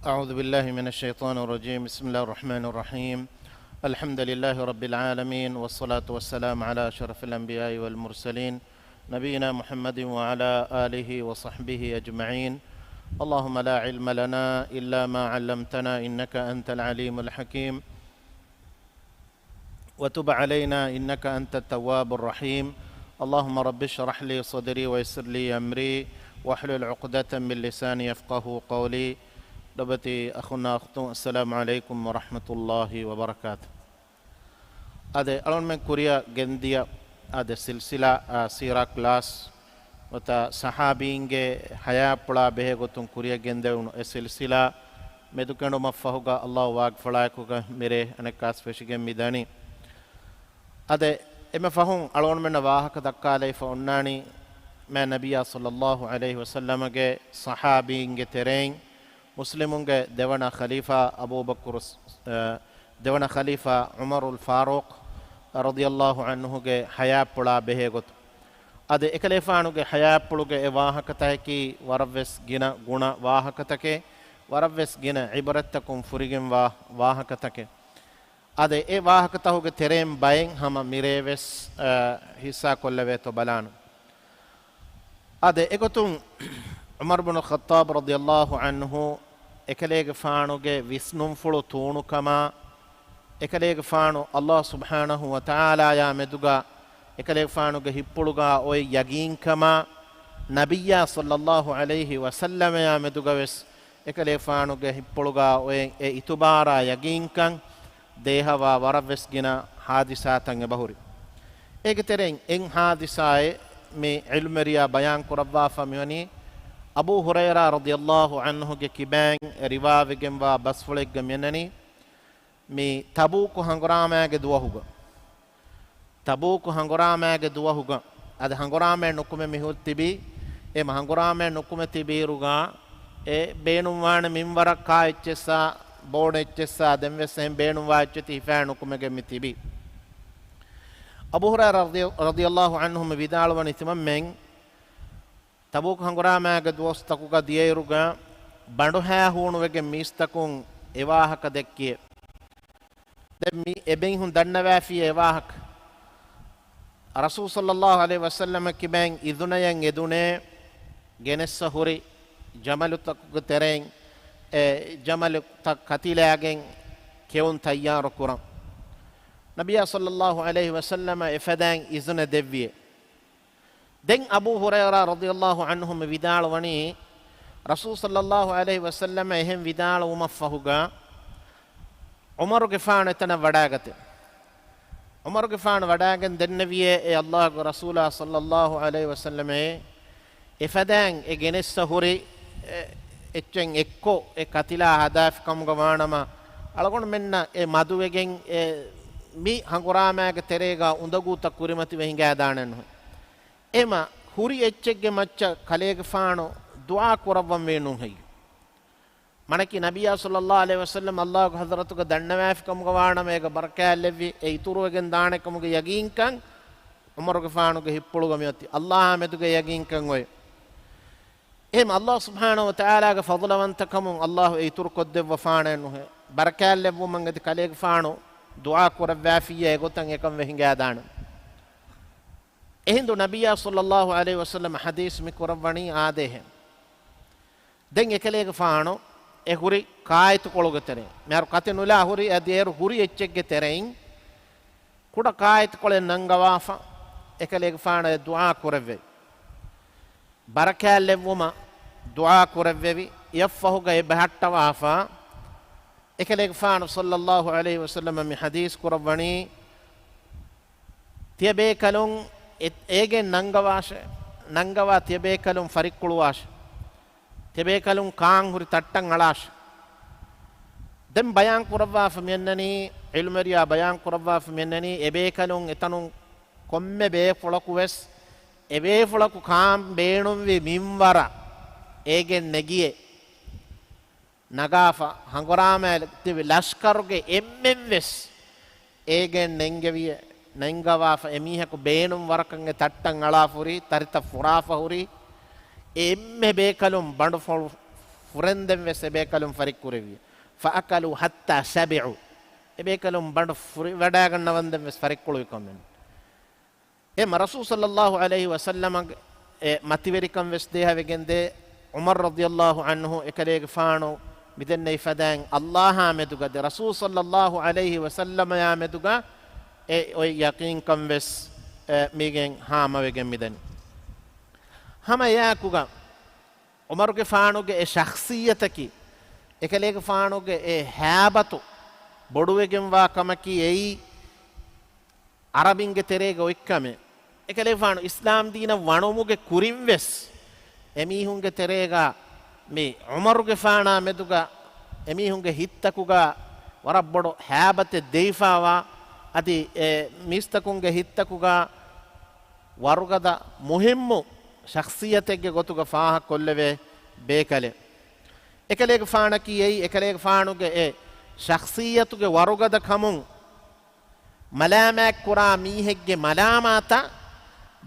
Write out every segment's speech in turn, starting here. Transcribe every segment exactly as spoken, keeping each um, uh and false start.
أعوذ بالله من الشيطان الرجيم. بسم الله الرحمن الرحيم. الحمد لله رب العالمين، والصلاة والسلام على أشرف الأنبياء والمرسلين، نبينا محمد وعلى آله وصحبه أجمعين. اللهم لا علم لنا إلا ما علمتنا إنك أنت العليم الحكيم. وتب علينا إنك أنت التواب الرحيم. اللهم رب اشرح لي صدري ويسر لي أمري واحلل عقدة من لساني يفقهوا قولي. ލޮބުވެތި އަޚުންނާ އުޚްތުން، އައްސަލާމު ޢަލައިކުމް ވަރަޙްމަތުﷲި ވަބަރަކާތު. އާދެ، އަޅުގަނޑުމެން ކުރިއަށް ގެންދިޔަ އާދެ ސިލްސިލާ، އާ، ސީރާ ކްލާސް ނުވަތަ ޞަޙާބީންގެ ޙަޔާތްޕުޅާ ބެހޭ ގޮތުން ކުރިއަށް ގެންދެވުނު އެ ސިލްސިލާ މެދުކެނޑުމަށްފަހުގަ ﷲ ވާގިފުޅާއެކުގަ މިރޭ އަނެއްކާސް ފެށިގެން މިދަނީ. އާދެ، އެންމެ ފަހުން އަޅުގަނޑުމެންނަށް ވާހަކަ ދައްކާލައިފަ އޮންނާނީ މާތް ނަބިއްޔާ ޞައްލައްލާހު ޢަލައިހި ވަސައްލަމަގެ ޞަޙާބީންގެ ތެރެއިން މުސްލިމުންގެ ދެވަނަ ޚަލީފާ އަބޫބަކުރު، އަ، ދެވަނަ ޚަލީފާ ޢުމަރުލް ފާރޫޤް ރަޟިޔައްލާހު ޢަންހުގެ ޙަޔާތްޕުޅާ ބެހޭ ގޮތުން. އާދެ، އެކަލޭފާނުގެ ޙަޔާތްޕުޅުގެ އެ ވާހަކަތަކަކީ ވަރަށްވެސް ގިނަ ގުނަ ވާހަކަތަކެއް، ވަރަށްވެސް ގިނަ ޢިބްރަތްތަކުން ފުރިގެންވާ ވާހަކަތަކެއް. އާދެ، އެ ވާހަކަތަކުގެ ތެރެއިން ބައެއް ހަމަ މިރޭވެސް، އަ، ޙިއްޞާކޮށްލެވޭތޯ ބަލާނަން. އާދެ، އެގޮތުން ޢުމަރު ބުނު ޚައްޠާބް ރަޟިޔައްލާހު ޢަންހު އެކަލޭގެފާނުގެ ވިސްނުންފުޅު ތޫނުކަމާ، އެކަލޭގެފާނު ﷲ ސުބްޙާނަހު ވަތަޢާލާޔާ މެދުގަ އެކަލޭގެފާނުގެ ހިތްޕުޅުގަ އޮތް ޔަގީންކަމާ، ނަބިއްޔާ ޞައްލައްލާހު ޢަލައިހި ވަސައްލަމަޔާ މެދުގަވެސް އެކަލޭގެފާނުގެ ހިތްޕުޅުގަ އޮތް އެ އިތުބާރާ ޔަގީންކަން ދޭހަވާ ވަރަށްވެސް ގިނަ ޙާދިސާތައް އެބަހުރި. އޭގެ ތެރެއިން އެއް ޙާދިސާއެއް މި ޢިލްމުވެރިޔާ ބަޔާން ކުރައްވާފަ މިވަނީ، އަބޫ ހުރައިރާ ރަޟިޔައްލާހު ޢަންހުގެ ކިބައިން ރިވާވެގެންވާ ބަސްފުޅެއްގަ މިއަންނަނީ، މި ތަބޫކު ހަނގުރާމާގެ ދުވަހުގަ، ތަބޫކު ހަނގުރާމާގެ ދުވަހުގަ، އަދި ހަނގުރާމައެއް ނުކުމެ މި ހުރި ތިބީ، އެ ހަނގުރާމައެއް ނުކުމެ ތިބިއިރުގަ، އެ ބޭނުންވާނެ މިންވަރަށް ކާ އެއްޗެއްސާ، ބޯން އެއްޗެއްސާ، ދެންވެސް އެހެން ބޭނުންވާ އެއްޗެތި ހިފާ ނުކުމެގެން މި ތިބީ. އަބޫ ހުރައިރާ ރަޟި-، ރަޟިޔައްލާހު ޢަންހު މި ވިދާޅުވަނީ ތިމަންމެން ތަބޫކު ހަނގުރާމާގެ ދުވަސްތަކުގަ ދިޔައިރުގަ ބަނޑުހައި ހޫނުވެގެން މީސްތަކުން އެ ވާހަކަ ދެއްކިއެވެ. ދެން މި އެބޭހުން ދަންނަވާފިޔޭ އެ ވާހަކަ. ރަސޫލު ޞައްލައްލާހު ޢަލައިހި ވަސައްލަމަ ކިބައިން އިޒުނަޔަށް އެދުނޭ ގެނެއްސަ ހުރި ޖަމަލުތަކުގެ ތެރެއިން އެ ޖަމަލުތައް ކަތިލާގެން ކެއުން ތައްޔާރު ކުރަން. ނަބިއްޔާ ޞައްލައްލާހު ޢަލައިހި ވަސައްލަމަ އެފަދައިން އިޒުނަ ދެއްވިއެވެ. ދެން އަބޫ ހުރައިރާ ރަޟިޔައްލާހު ޢަންހު މި ވިދާޅުވަނީ، ރަސޫލު ޞައްލައްލާހު ޢަލައިހި ވަސައްލަމަ އެހެން ވިދާޅުވުމަށްފަހުގަ، ޢުމަރުގެފާނު އެތަނަށް ވަޑާގަތެވެ. ޢުމަރުގެފާނު ވަޑާގެން ދެންނެވިއޭ، އޭ ﷲގެ ރަސޫލާ ޞައްލައްލާހު ޢަލައިހި ވަސައްލަމޭ، އެފަދައިން އެ ގެނެއްސަ ހުރި އެ، އެއްޗެއް އެއްކޮށް އެ ކަތިލާ ހަދާފި ކަމުގަ ވާނަމަ، އަޅުގަނޑުމެންނަށް އެ މަދުވެގެން އެ މި ހަނގުރާމާގެ ތެރޭގަ އުނދަގޫތައް ކުރިމަތިވެ ހިނގާދާނެއްނުހޭ. އެމަ ހުރި އެއްޗެއްގެ މައްޗަށް ކަލޭގެފާނު ދުޢާ ކުރައްވަންވީ ނޫންހެއްޔެވެ؟ މަނަކީ ނަބިއްޔާ ޞައްލައްލާހު ޢަލައިހި ވަސައްލަމަ ﷲގެ ޙަޟްރަތުގަ ދަންނަވާފި ކަމުގަ ވާނަމަ އޭގަ ބަރަކާތްލެއްވި އެ އިތުރުވެގެން ދާނެ ކަމުގެ ޔަގީންކަން ޢުމަރުގެފާނުގެ ހިތްޕުޅުގަ މިއޮތީ. ﷲއާ މެދުގެ ޔަގީންކަން އޮތް. އެހެން ﷲ ސުބްޙާނަހު ވަތަޢާލާގެ ފަޟްލުވަންތަކަމުން ﷲ އެ އިތުރުކޮށްދެއްވަފާނެއްނުހޭ. ބަރަކާތްލެއްވުމަށް އެދި ކަލޭގެފާނު ދުޢާ ކުރައްވާފިއްޔާ އެގޮތަށް އެކަން ވެ ހިނގާދާނެ. އެހިނދު ނަބިއްޔާ ޞައްލައްލާހު ޢަލައިހި ވަސައްލަމަ ޙަދީޘް މި ކުރައްވަނީ އާދޭހެން. ދެން އެކަލޭގެފާނު އެ ހުރި ކާއެތިކޮޅުގެ ތެރެއިން، މިހާރު ކަތި ނުލާ ހުރި އަދި އޭރު ހުރި އެއްޗެއްގެ ތެރެއިން ކުޑަ ކާއެތިކޮޅެއް ނަންގަވާފަ، އެކަލޭގެފާނަށް އެ ދުޢާ ކުރެއްވެވި. ބަރަކާތްލެއްވުމަށް ދުޢާ ކުރެއްވެވި. އެއަށްފަހުގަ އެ ބަހައްޓަވާފަ، އެކަލޭގެފާނު ޞައްލައްލާހު ޢަލައިހި ވަސައްލަމަ މި ޙަދީޘް ކުރައްވަނީ، ތިޔަބޭކަލުން އެ-، އޭގެން ނަންގަވާށޭ، ނަންގަވާ ތިޔަބޭކަލުން ފަރިއްކުޅުވާށޭ، ތިޔަބޭކަލުން ކާން ހުރި ތައްޓަށް އަޅާށޭ. ދެން ބަޔާން ކުރައްވާފަ މިއަންނަނީ، ޢިލްމުވެރިޔާ ބަޔާން ކުރައްވާފަ މިއަންނަނީ، އެބޭކަލުން އެތަނުން ކޮންމެ ބޭފުޅަކު ވެސް، އެބޭފުޅަކު ކާން ބޭނުންވި މިންވަރަށް އޭގެން ނެގިޔޭ. ނަގާފަ ހަނގުރާމައި ތިބި ލަޝްކަރުގެ އެންމެން ވެސް އޭގެން ނެންގެވިޔޭ. ނެންގަވާފަ އެމީހަކު ބޭނުން ވަރަކަށް އެ ތައްޓަށް އަޅާފަ ހުރީ، ތަރިތައް ފުރާފަ ހުރީ. އެންމެ ބޭކަލުން ބަނޑުފުޅު ފުރެންދެން ވެސް އެބޭކަލުން ފަރިއްކުރެއްވި. فأكلوا حتى شبعوا. އެބޭކަލުން ބަނޑު ފުރިވަޑާގަންނަވަންދެން ވެސް ފަރިއްކުޅުވިކަމެއް. އެ މަ ރަސޫލު ޞައްލައްލާހު ޢަލައިހި ވަސައްލަމަގެ އެ މަތިވެރިކަން ވެސް ދޭހަވެގެންދޭ. ޢުމަރު ރަޟިޔައްލާހު ޢަންހު އެކަލޭގެފާނު މިދެންނެވި ފަދައިން އައްލާހާ މެދުގަ ދެ ރަސޫލު ޞައްލައްލާހު ޢަލައިހި ވަސައްލަމަޔާ މެދުގަ އެ އޮތް ޔަޤީންކަން ވެސް، އެ، މީގެން ހާމަވެގެން މިދަނީ. ހަމަ އެއާއެކުގަ ޢުމަރުގެފާނުގެ އެ ޝަޚްޞިއްޔަތަކީ، އެކަލޭގެފާނުގެ އެ ހައިބަތު ބޮޑުވެގެންވާ ކަމަކީ އެއީ، ޢަރަބިންގެ ތެރޭގަ އޮތްކަމެއް. އެކަލޭގެފާނު އިސްލާމް ދީނަށް ވަނުމުގެ ކުރިން ވެސް އެމީހުންގެ ތެރޭގަ މި ޢުމަރުގެފާނާ މެދުގަ އެމީހުންގެ ހިތްތަކުގަ ވަރަށް ބޮޑު ހައިބަތެއް ދެވިފާވާ، އަދި އެ މީސްތަކުންގެ ހިތްތަކުގަ ވަރުގަދަ މުހިއްމު ޝަޚްޞިއްޔަތެއްގެ ގޮތުގަ ފާހަގަކޮށްލެވޭ ބޭކަލެއް. އެކަލޭގެފާނަކީ އެއީ، އެކަލޭގެފާނުގެ އެ ޝަޚްޞިއްޔަތުގެ ވަރުގަދަ ކަމުން މަލާމާތްކުރާ މީހެއްގެ މަލާމާތަށް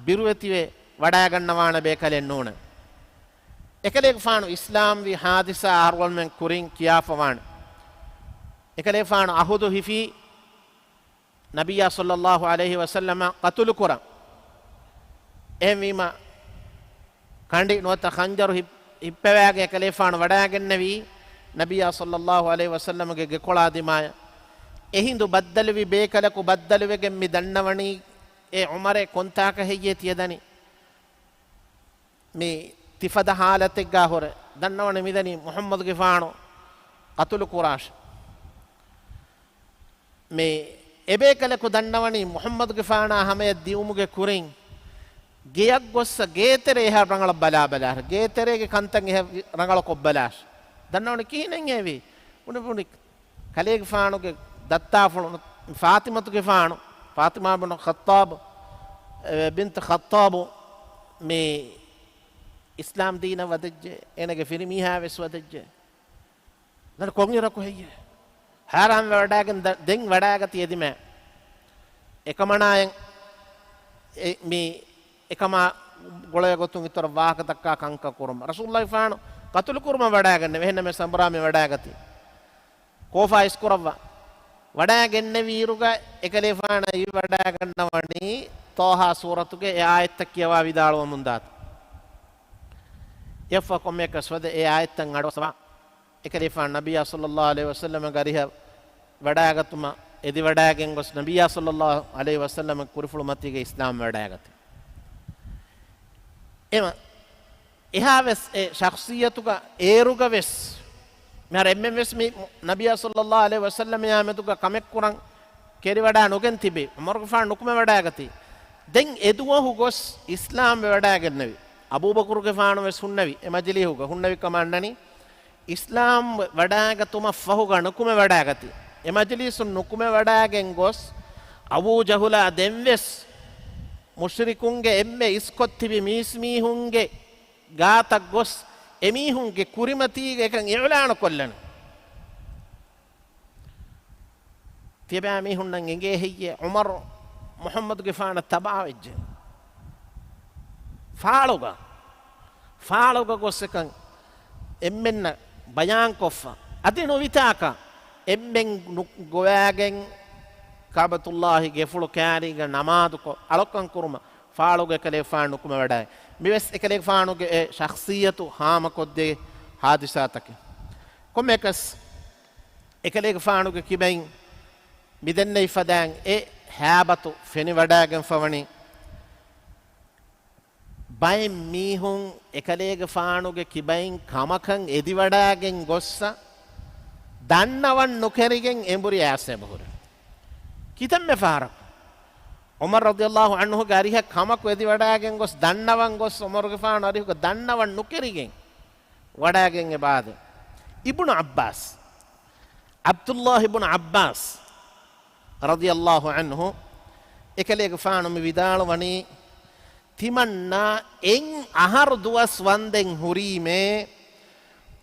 ބިރުވެތިވެ ވަޑާގަންނަވާނެ ބޭކަލެއް ނޫނެ. އެކަލޭގެފާނު އިސްލާމްވި ޙާދިސާ އަހަރުވަންމެން ކުރިން ކިޔާފަވާނެ. އެކަލޭގެފާނު ޢަހުދު ހިފީ، ނަބިއްޔާ ޞައްލައްލާހު ޢަލައިހި ވަސައްލަމަ ޤަތުލުކުރަން. އެހެންވީމަ، ކަނޑި ނުވަތަ ޚަންޖަރު ހި-، ހިއްޕަވާގެން އެކަލޭގެފާނު ވަޑާގެންނެވީ، ނަބިއްޔާ ޞައްލައްލާހު ޢަލައިހި ވަސައްލަމަގެ ގެކޮޅާ ދިމާޔަށް. އެހިނދު ބައްދަލުވި ބޭކަލަކު ބައްދަލުވެގެން މި ދަންނަވަނީ، އޭ ޢުމަރޭ، ކޮންތާކަށް ހެއްޔޭ ތިޔަދަނީ؟ މި ތިފަދަ ޙާލަތެއްގާ ހުރެ ދަންނަވަނީ މިދަނީ މުޙައްމަދުގެފާނު ޤަތުލު ކުރާށޭ. މި އެބޭކަލަކު ދަންނަވަނީ މުޙައްމަދުގެފާނާ ހަމަޔަށް ދިއުމުގެ ކުރިން ގެޔަށް ގޮއްސަ ގޭތެރޭ އެހާ ރަނގަޅަށް ބަލާބަލާށޭ. ގޭތެރޭގެ ކަންތައް އެހާ ރަނގަޅަކޮށްބަލާށޭ. ދަންނަވަނީ ކިހިނެއްހޭވީ؟ ބުނި ބުނި ކަލޭގެފާނުގެ ދައްތާފުޅު ފާތިމަތުގެފާނު، ފާތިމާ ބިން ޚައްޠާބު، އެ، ބިންތު ޚައްޠާބު މި އިސްލާމް ދީނަށް ވަދެއްޖެ، އޭނަގެ ފިރިމީހާ ވެސް ވަދެއްޖެ. ދަން ކޮންއިރަކު ހެއްޔޭ؟ ހައިރާންވެ ވަޑާގެން ދަ-، ދެން ވަޑާގަތީ އެދިމަ. އެކަމަނާއެއް އެ-، މި އެކަމާ ގުޅޭ ގޮތުން އިތުރަށް ވާހަކަ ދައްކާ ކަންކަން ކުރުމަށް. ރަސޫލުﷲ ފާނު ޤަތުލު ކުރުމަށް ވަޑާގެންނެވި. އެހެންނަމަވެސް އަނބުރާ މި ވަޑާގަތީ. ކޯފާ އިސްކުރައްވާ. ވަޑާގެންނެވިއިރުގަ އެކަލޭފާނަށް ވަޑާގަންނަވަނީ ޠާހާ ސޫރަތުގެ އެ އާޔަތްތައް ކިޔަވާ ވިދާޅުވަމުންދާތީ. އެއަށްފަހު ކޮންމެއަކަސް ވަދެ އެ އާޔަތްތައް އަޑުއައްސަވާ. އެކަލޭފާނު ނަބިއްޔާ ޞައްލައްލާހު ޢަލައިހި ވަސައްލަމަގެ އަރިހަށް ވަޑާގަތުމަށް އެދިވަޑާގެން ގޮސް، ނަބިއްޔާ ޞައްލައްލާހު ޢަލައިހި ވަސައްލަމަ ކުރިފުޅު މަތީގަ އިސްލާމް ވަޑާގަތީ. އެމަ، އެހާވެސް އެ ޝަޚްޞިއްޔަތުގަ އޭރުގަ ވެސް މިހާރު އެންމެން ވެސް މި ނަބިއްޔާ ޞައްލައްލާހު ޢަލައިހި ވަސައްލަމަޔާ މެދުގަ ކަމެއް ކުރަން ކެރިވަޑާ ނުގެން ތިބި. ޢުމަރުގެފާނު ނުކުމެވަޑާގަތީ. ދެން އެދުވަހު ގޮސް އިސްލާމް ވެވަޑާގެންނެވި. އަބޫބަކުރުގެފާނު ވެސް ހުންނެވި. އެ މަޖިލީހުގަ ހުންނެވި ކަމަށް އަންނަނީ. އިސްލާމް ވަޑާގަތުމަށްފަހުގަ ނުކުމެވަޑާގަތީ. އެ މަޖިލީސުން ނުކުމެވަޑާގެން ގޮސް، އަބޫ ޖަހުލާ ދެންވެސް މުޝްރިކުންގެ އެންމެ އިސްކޮށްތިބި މީސްމީހުންގެ ގާތަށް ގޮސް، އެމީހުންގެ ކުރިމަތީގަ އެކަން އިޢުލާނުކޮށްލަން. ތިޔަބައިމީހުންނަށް އެނގޭ ހެއްޔޭ ޢުމަރު މުޙައްމަދުގެފާނަށް ތަބާވެއްޖެ؟ ފާޅުގަ، ފާޅުގަ ގޮސް އެކަން އެންމެންނަށް ބަޔާންކޮށްފަ. އަދި ނުވިތާކަށް އެންމެން ނު-، ގޮވާގެން ކަޢުބަތުﷲ ގެފުޅު ކައިރީގަ ނަމާދުކޮށް އަޅުކަން ކުރުމަށް ފާޅުގަ އެކަލޭފާނު ނުކުމެވަޑައި. މިވެސް އެކަލޭފާނުގެ އެ ޝަޚްޞިއްޔަތު ހާމަކޮށްދޭ ހާދިސާތަކެއް. ކޮންމެއަކަސް އެކަލޭގެފާނުގެ ކިބައިން މިދެންނެވި ފަދައިން އެ ހައިބަތު ފެނިވަޑައިގެންފަވަނީ. ބައެއް މީހުން އެކަލޭގެފާނުގެ ކިބައިން ކަމަކަށް އެދިވަޑައިގެން ގޮއްސަ، ދަންނަވަން ނުކެރިގެން އެނބުރި އައިސް އެބަހުރި. ކިތަންމެ ފަހަރަކު ޢުމަރު ރަޟިޔަﷲ ޢަންހުގެ އަރިހަށް ކަމަކު އެދިވަޑައިގެން ގޮސް، ދަންނަވަން ގޮސް، ޢުމަރުގެފާނު އަރިހުގަ ދަންނަވަން ނުކެރިގެން ވަޑައިގެން އެބާދެ. އިބްނު ޢައްބާސް، ޢަބްދުﷲ އިބްނު ޢައްބާސް ރަޟިޔަﷲ ޢަންހު، އެކަލޭގެފާނު މި ވިދާޅުވަނީ، ތިމަންނާ އެއް އަހަރު ދުވަސް ވަންދެން ހުރީމޭ،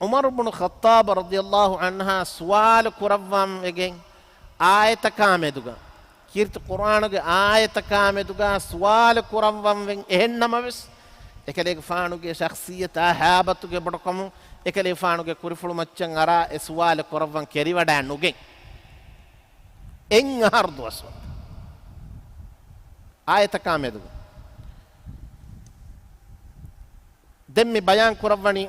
ޢުމަރު ބުނު ޚައްޠާބު ރަޟިޔަﷲ ޢަންހާ ސުވާލު ކުރައްވަން ވެގެން އާޔަތަކާ މެދުގަ، ކީރިތި ޤުރްއާނުގެ އާޔަތަކާ މެދުގަ ސުވާލު ކުރައްވަން ވެން. އެހެންނަމަވެސް، އެކަލޭގެފާނުގެ ޝަޚްޞިއްޔަތާ ހައިބަތުގެ ބޮޑުކަމުން އެކަލޭގެފާނުގެ ކުރިފުޅު މައްޗަށް އަރާ އެ ސުވާލު ކުރައްވަން ކެރިވަޑާ ނުގެން. އެއް އަހަރު ދުވަސްވަންތަ އާޔަތަކާ މެދުގަ. ދެން މި ބަޔާން ކުރައްވަނީ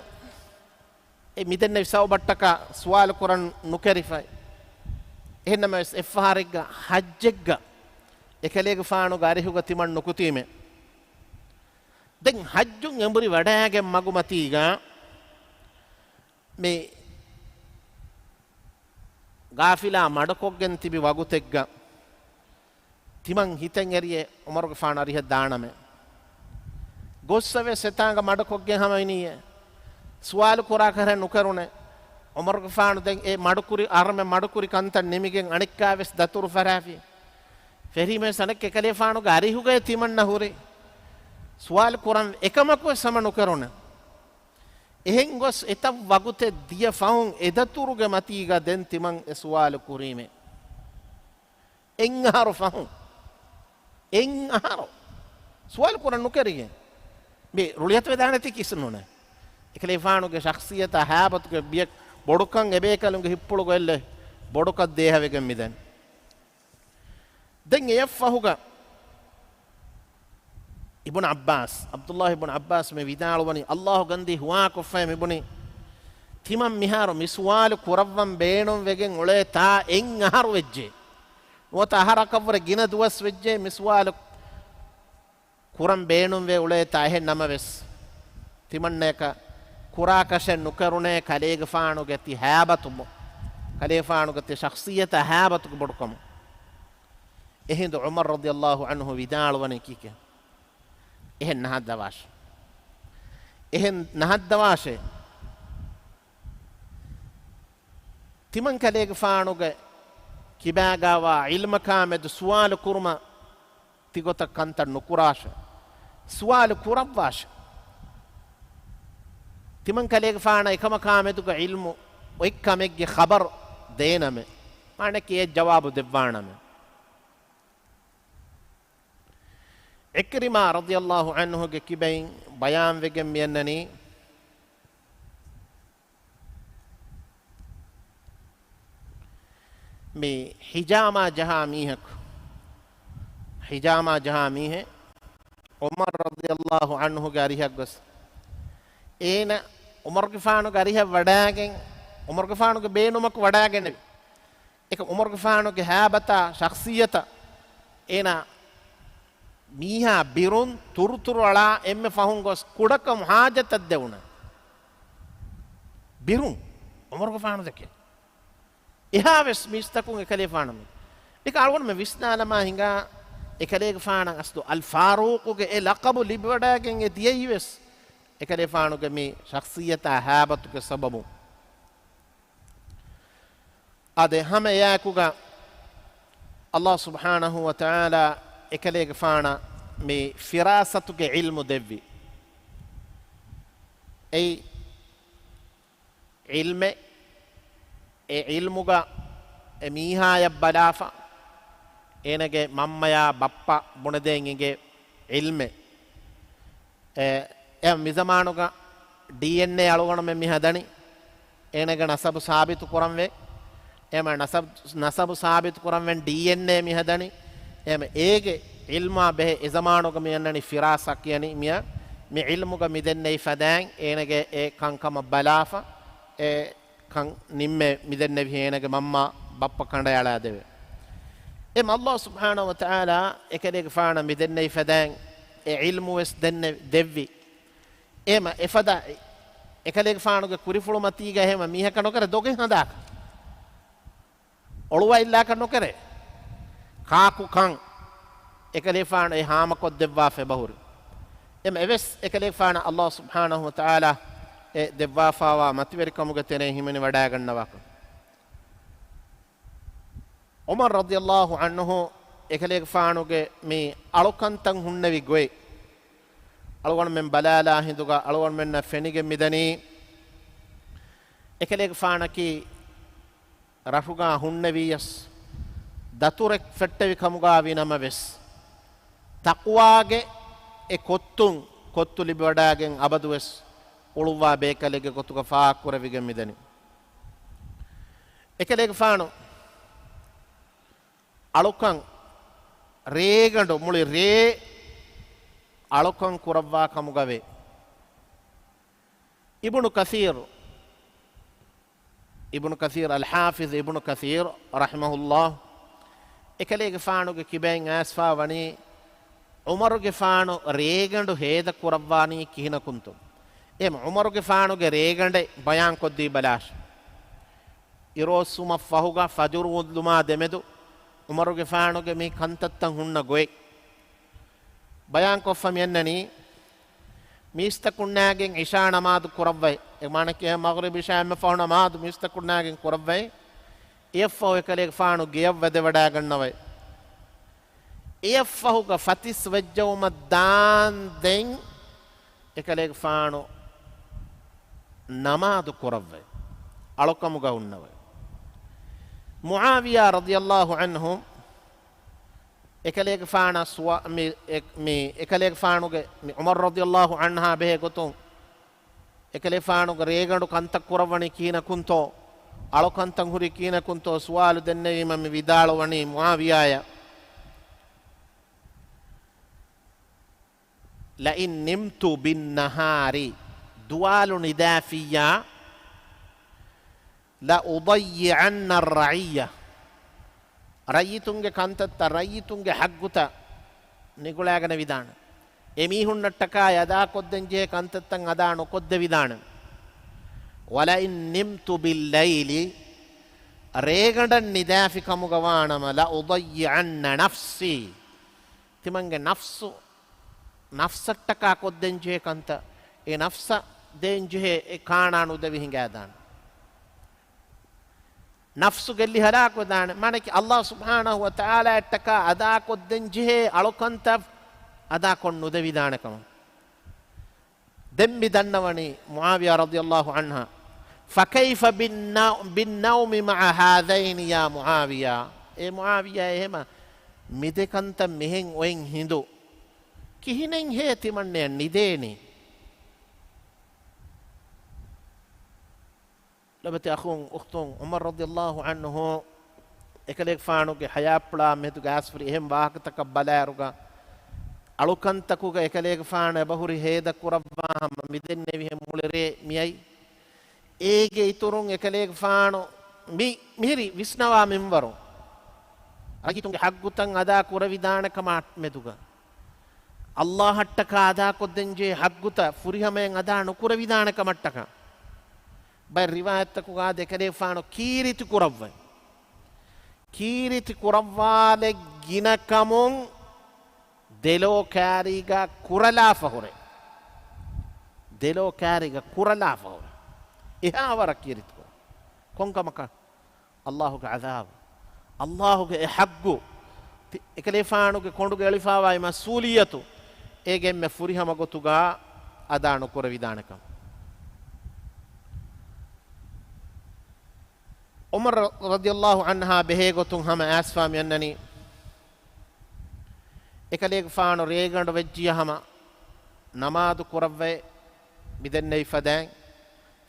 އެ މިދެންނެވި ސަބަބަށްޓަކާ ސުވާލު ކުރަން ނުކެރިފައި. އެހެންނަމަވެސް އެއްފަހަރެއްގަ ޙައްޖެއްގަ އެކަލޭގެފާނުގެ އަރިހުގަ ތިމަން ނުކުތީމޭ. ދެން ޙައްޖުން އެނބުރި ވަޑައިގެން މަގުމަތީގަ މި ގާފިލާ މަޑުކޮށްގެން ތިބި ވަގުތެއްގަ ތިމަން ހިތަށް އެރިއޭ ޢުމަރުގެފާނު އަރިހަށް ދާނަމޭ. ގޮއްސަވެސް އެތާނގަ މަޑުކޮށްގެން ހަމައިނީއޭ. ސުވާލު ކުރާކަށެއް ނުކެރުނޭ. ޢުމަރުގެފާނު ދެން އެ މަޑުކުރި، އަހަރުމެން މަޑުކުރި ކަންތައް ނިމިގެން އަނެއްކާވެސް ދަތުރު ފަރާފި. ފެށީމެވެސް އަނެއްކާ އެކަލޭފާނުގެ އަރިހުގައި ތިމަންނަ ހުރި. ސުވާލު ކުރަން އެކަމަކުވެސް ހަމަ ނުކެރުނޭ. އެހެން ގޮސް އެތައް ވަގުތެއް ދިޔަ ފަހުން އެދަތުރުގެ މަތީގަ ދެން ތިމަން އެ ސުވާލު ކުރީމޭ. އެއް އަހަރު ފަހުން. އެއް އަހަރު. ސުވާލު ކުރަން ނުކެރިގެން. މި ރުޅިއަތުވެދާނެތީ ކިސްނުނެ. އެކަލޭފާނުގެ ޝަޚްޞިއްޔަތާ ހައިބަތުގެ ބިޔަ ބޮޑުކަން އެބޭކަލުންގެ ހިތްޕުޅުގަ އެއްލެ ބޮޑުކަން ދޭހަވެގެން މިދަނީ. ދެން އެޔަށްފަހުގަ އިބުނު ޢައްބާސް، ޢަބްދުﷲ އިބުނު ޢައްބާސް މި ވިދާޅުވަނީ، ﷲ ގަންދީ ހުވާކޮށްފައި މިބުނީ، ތިމަން މިހާރު މި ސުވާލު ކުރައްވަން ބޭނުންވެގެން އުޅޭ ތާ އެއް އަހަރު ވެއްޖެ. ނުވަތަ އަހަރަކަށްވުރެ ގިނަ ދުވަސް ވެއްޖެ މި ސުވާލު ކުރަން ބޭނުންވެ އުޅޭ ތާ. އެހެން ނަމަވެސް، ތިމަންނަޔަކަށް ކުރާކަށެއް ނުކެރުނޭ ކަލޭގެފާނުގެ ތި ހައިބަތު ބޮ-، ކަލޭގެފާނުގެ ތި ޝަޚްޞިއްޔަތާ ހައިބަތުގެ ބޮޑުކަމުން. އެހިނދު ޢުމަރު ރަޟިޔަﷲ ޢަންހު ވިދާޅުވަނީ ކީކޭ؟ އެހެން ނަހައްދަވާށޭ. އެހެން ނަހައްދަވާށޭ. ތިމަން ކަލޭގެފާނުގެ ކިބާގާވާ ޢިލްމަކާމެދު ސުވާލު ކުރުމަށް ތިގޮތަށް ކަންތައް ނުކުރާށޭ. ސުވާލު ކުރައްވާށޭ. ތިމަން ކަލޭގެފާނަށް އެކަމަކާމެދުގެ ޢިލްމު އޮތްކަމެއްގެ ޚަބަރު ދޭނަމޭ. މާނައަކީ އެ ޖަވާބު ދެއްވާނަމޭ. ޢިކްރިމާ ރަޟިޔަﷲ ޢަންހުގެ ކިބައިން ބަޔާންވެގެން މިއަންނަނީ، މި ހިޖާމާ ޖަހާ މީހަކު، ހިޖާމާ ޖަހާ މީހެއް ޢުމަރު ރަޟިޔަﷲ ޢަންހުގެ އަރިހަށް ގޮސް، އޭނަ ޢުމަރުގެފާނުގެ އަރިހަށް ވަޑައިގެން، ޢުމަރުގެފާނުގެ ބޭނުމަކު ވަޑައިގެންނެވި. އެކަމް ޢުމަރުގެފާނުގެ ހައިބަތާ ޝަޚްޞިއްޔަތަށް އޭނާ މީހާ ބިރުން ތުރުތުރު އަޅާ އެންމެ ފަހުން ގޮސް ކުޑަކަމު ޙާޖަތަށް ދެވުނަ ބިރުން ޢުމަރުގެފާނު ދެކެ. އެހާވެސް މީސްތަކުން އެކަލޭފާނަށް އެކަ އަޅުގަނޑުމެން ވިސްނާލަމާ ހިނގާ، އެކަލޭގެފާނަށް އަސްލު އަލް ފާރޫޤުގެ އެ ލަޤަބު ލިބިވަޑައިގެން އެ ދިޔައީވެސް އެކަލޭފާނުގެ މި ޝަޚްޞިއްޔަތާ ހައިބަތުގެ ސަބަބުން. އާދެ، ހަމަ އެއާއެކުގަ ﷲ ސުބްޙާނަހޫ ވަތަޢާލާ އެކަލޭގެފާނަށް މި ފިރާސަތުގެ ޢިލްމު ދެއްވި. އެއީ ޢިލްމެއް، އެ ޢިލްމުގަ އެ މީހާޔަށް ބަލާފަ، އޭނަގެ މަންމަޔާ ބައްޕަ ބުނެދޭން އެނގޭ ޢިލްމެއް. އެ، އެ މިޒަމާނުގަ ޑީއެންއޭ އަޅުގަނޑުމެން މި ހަދަނީ، އޭނަގެ ނަސަބު ސާބިތު ކުރަންވޭ. އެމަ ނަސަބް، ނަސަބު ސާބިތު ކުރަންވެން ޑީއެންއޭ މި ހަދަނީ. އެމަ އޭގެ ޢިލްމާ ބެހޭ އެ ޒަމާނުގަ މި އަންނަނީ ފިރާސާ ކިޔަނީ މިޔަ، މި ޢިލްމުގަ މި ދެންނެވި ފަދައިން އޭނަގެ އެ ކަންކަމަށް ބަލާފަ، އެ ކަން ނިންމޭ މި ދެންނެވި އޭނަގެ މަންމާ ބައްޕަ ކަނޑައަޅާދެވޭ. އެމަ ﷲ ސުބްޙާނަހޫ ވަތަޢާލާ އެކަލޭގެފާނަށް މި ދެންނެވި ފަދައިން އެ ޢިލްމުވެސް ދެންނެ، ދެއްވި. އެމަ އެފަދަ އެކަލޭގެފާނުގެ ކުރިފުޅުމަތީގަ އެހެމަ މީހަކަށް ނުކެރޭ ދޮގެއް ހަނދާކަށް. އޮޅުވައިލާކަށް ނުކެރޭ. ކާކު ކަން އެކަލޭފާނު އެ ހާމަކޮށްދެއްވާފަ އެބަހުރި. އެމަ އެވެސް އެކަލޭގެފާނަށް ﷲ ސުބްޙާނަހޫ ވަތަޢާލާ އެ ދެއްވާފާވާ މަތިވެރިކަމުގެ ތެރެއިން ހިމެނިވަޑައިގަންނަވާކަން. ޢުމަރު ރަޟިޔަﷲ ޢަންހު އެކަލޭގެފާނުގެ މި އަޅުކަންތައް ހުންނެވި ގޮތް އަޅުގަނޑުމެން ބަލާލާ ހިނދުގަ އަޅުގަނޑުމެންނަށް ފެނިގެން މިދަނީ، އެކަލޭގެފާނަކީ ރަށުގާ ހުންނެވިޔަސް، ދަތުރެއް ފެއްޓެވި ކަމުގާ ވި ނަމަވެސް، ތަޤްވާގެ އެ ކޮއްތުން ކޮއްތު ލިބިވަޑައިގެން އަބަދުވެސް އުޅުއްވާ ބޭކަލެއްގެ ގޮތުގަ ފާހަގަކުރެވިގެން މިދަނީ. އެކަލޭގެފާނު އަޅުކަން ރޭގަނޑު، މުޅި ރޭ އަޅުކަން ކުރައްވާ ކަމުގަވޭ. އިބްނު ކަސީރު، އިބްނު ކަސީރު، އަލް ޙާފިޒް އިބްނު ކަސީރު ރަޙިމަހުﷲ، އެކަލޭގެފާނުގެ ކިބައިން އައިސްފާ ވަނީ، ޢުމަރުގެފާނު ރޭގަނޑު ހޭދަ ކުރައްވާނީ ކިހިނަކުންތޯ؟ އެހެން ޢުމަރުގެފާނުގެ ރޭގަނޑެއް ބަޔާންކޮށްދީބަލާށި. އިރުއޮއްސުމަށްފަހުގަ ފަޖުރު ވުޟޫ ދުމާ ދެމެދު ޢުމަރުގެފާނުގެ މި ކަންތައްތައް ހުންނަ ގޮތް ބަޔާންކޮށްފަ މިއަންނަނީ، މީސްތަކުންނާގެން ޢިޝާ ނަމާދު ކުރައްވައި، އެ މާނަކީ މަޣްރިބް ޢިޝާ އެންމެފަހު ނަމާދު މީސްތަކުންނާގެން ކުރައްވައި، އެއަށްފަހު އެކަލޭގެފާނު ގެޔަށް ވަދެވަޑައިގަންނަވައި. އެއަށްފަހުގަ ފަތިސް ވެއްޖައުމަށް ދާން ދެން އެކަލޭގެފާނު ނަމާދު ކުރައްވައި، އަޅުކަމުގަ ހުންނަވައި. މުޢާވިޔާ ރަޟިޔަﷲ ޢަންހު އެކަލޭގެފާނަށް ސުވާ-، މި، އެ-، މި އެކަލޭގެފާނުގެ، މި ޢުމަރު ރަޟިޔަﷲ ޢަންހާ ބެހޭ ގޮތުން އެކަލޭގެފާނުގެ ރޭގަނޑު ކަންތައް ކުރައްވަނީ ކިހިނަކުންތޯ؟ އަޅުކަންތައް ހުރީ ކިހިނަކުންތޯ؟ ސުވާލު ދެންނެވީމަ މި ވިދާޅުވަނީ މުޢާވިޔާޔަށް، لئن نمت بالنهار، ދުވާލު ނިދާފިއްޔާ، لأضيعن الرعية، ރައްޔިތުންގެ ކަންތައްތައް، ރައްޔިތުންގެ ޙައްޤުތައް ނިގުޅާގަނެވިދާނެ. އެމީހުންނަށްޓަކާ އަދާކޮށްދޭންޖެހޭ ކަންތައްތައް އަދާ ނުކޮށްދެވިދާނެ. ولئن نمت بالليل، ރޭގަނޑަށް ނިދާފި ކަމުގަ ވާނަމަ، لأضيعن نفسي، ތިމަންގެ ނަފްސު، ނަފްސަށްޓަކާ ކޮށްދޭންޖެހޭ ކަންތައް، އެ ނަފްސަށް ދޭންޖެހޭ އެ ކާނާ ނުދެވި ހިނގާދާނެ. ނަފްސު ގެއްލި ހަލާކުވެދާނެ. މާނަކީ ﷲ ސުބްޙާނަހޫ ވަތަޢާލާއަށްޓަކާ އަދާކޮށްދޭންޖެހޭ އަޅުކަންތައް އަދާކޮށް ނުދެވިދާނެ ކަމަށް. ދެން މި ދަންނަވަނީ މުޢާވިޔާ ރަޟިޔަﷲ ޢަންހާ، فكيف بالنو-، بالنوم مع هذين يا معاوية؟ އޭ މުޢާވިޔާ، އެހެމަ މި ދެ ކަންތައް މިހެން އޮތް ހިނދު ކިހިނެއްހޭ ތިމަންނަޔަށް ނިދޭނީ؟ ލޮބުވެތި އަޚުން އުޚްތުން، ޢުމަރު ރަޟިޔަﷲ ޢަންހު އެކަލޭގެފާނުގެ ޙަޔާތްޕުޅާ މެދުގަ އައިސްފުރި އެހެން ވާހަކަތަކަށް ބަލާއިރުގަ، އަޅުކަންތަކުގަ އެކަލޭގެފާނު އެބަހުރި ހޭދަ ކުރައްވާ ހަމަ މިދެންނެވިހެން މުޅި ރޭ މިއައީ. އޭގެ އިތުރުން އެކަލޭގެފާނު މި، މިހިރި ވިސްނަވާ މިންވަރު، ރައްޔިތުންގެ ޙައްޤުތައް އަދާ ކުރެވިދާނެ ކަމާ މެދުގަ، ﷲ އަށްޓަކާ އަދާކޮށްދޭންޖެހޭ ޙައްޤުތައް ފުރިހަމައިން އަދާ ނުކުރެވިދާނެ ކަމަށްޓަކާ. ބައެއް ރިވާޔަތްތަކުގަ އާދެ، އެކަލޭގެފާނު ކީރިތި ކުރައްވައި، ކީރިތި ކުރައްވާލެއް ގިނަ ކަމުން ދެލޯ ކާރީގަ ކުރަލާފަ ހުރޭ. ދެލޯ ކާރީގަ ކުރަލާފަ ހުރޭ. އެހާ ވަރަށް ކީރިތި ކުރަ. ކޮންކަމަކަށް؟ ﷲގެ ޢަޛާބު، ﷲގެ އެ ޙައްޤު، ތި-، އެކަލޭފާނުގެ ކޮނޑުގަ އެޅިފާވާ އެ މަސްއޫލިއްޔަތު، އޭގެ އެންމެ ފުރިހަމަ ގޮތުގަ އަދާ ނުކުރެވިދާނެކަން. ޢުމަރު ރަޟިޔަﷲ ޢަންހާ ބެހޭ ގޮތުން ހަމަ އައިސްފާ މިއަންނަނީ، އެކަލޭގެފާނު ރޭގަނޑު ވެއްޖިޔަ ހަމަ ނަމާދު ކުރައްވައި މިދެންނެވި ފަދައިން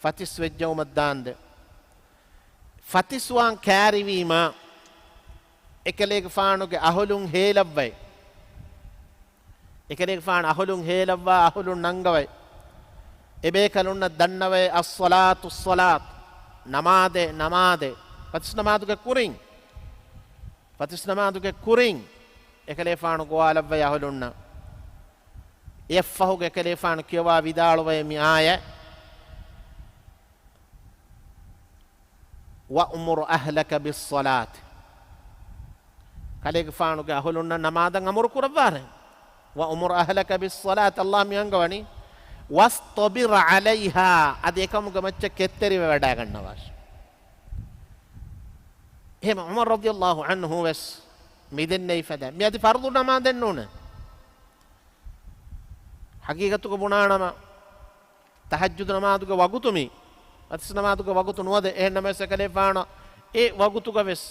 ފަތިސް ވެއްޖައުމަށް ދާންދެ. ފަތިސްވާން ކާރިވީމަ، އެކަލޭގެފާނުގެ އަހުލުން ހޭލައްވައި، އެކަލޭގެފާނު އަހުލުން ހޭލައްވާ އަހުލުން ނަންގަވައި، އެބޭކަލުންނަށް ދަންނަވައި، އައްޞަލާތު، އައްޞަލާތު، ނަމާދޭ، ނަމާދޭ. ފަތިސް ނަމާދުގެ ކުރިން، ފަތިސް ނަމާދުގެ ކުރިން އެކަލޭފާނު ގޮވާލައްވައި އަހުލުންނަށް. އެއަށްފަހުގަ އެކަލޭފާނު ކިޔަވާ ވިދާޅުވައި މި އާޔަތް، وأمر أهلك بالصلاة، ކަލޭގެފާނުގެ އަހުލުންނަށް ނަމާދަށް އަމުރު ކުރައްވާށޭ. وأمر أهلك بالصلاة، ﷲ މި އަންގަވަނީ، واصطبر عليها، އަދި އެކަމުގެ މައްޗަށް ކެތްތެރިވެވަޑައިގަންނަވާށޭ. އެހެން ޢުމަރު ރަޟިޔަﷲ ޢަންހު ވެސް މިދެންނެވި ފަދަ، މި އަދި ފަރުޟު ނަމާދެއް ނޫނޭ. ޙަޤީޤަތުގަ ބުނާނަމަ، ތަހައްޖުދު ނަމާދުގެ ވަގުތު މީ، ފަތިސް ނަމާދުގެ ވަގުތު ނުވަދެ. އެހެންނަމަވެސް އެކަލޭފާނު އެ ވަގުތުގަވެސް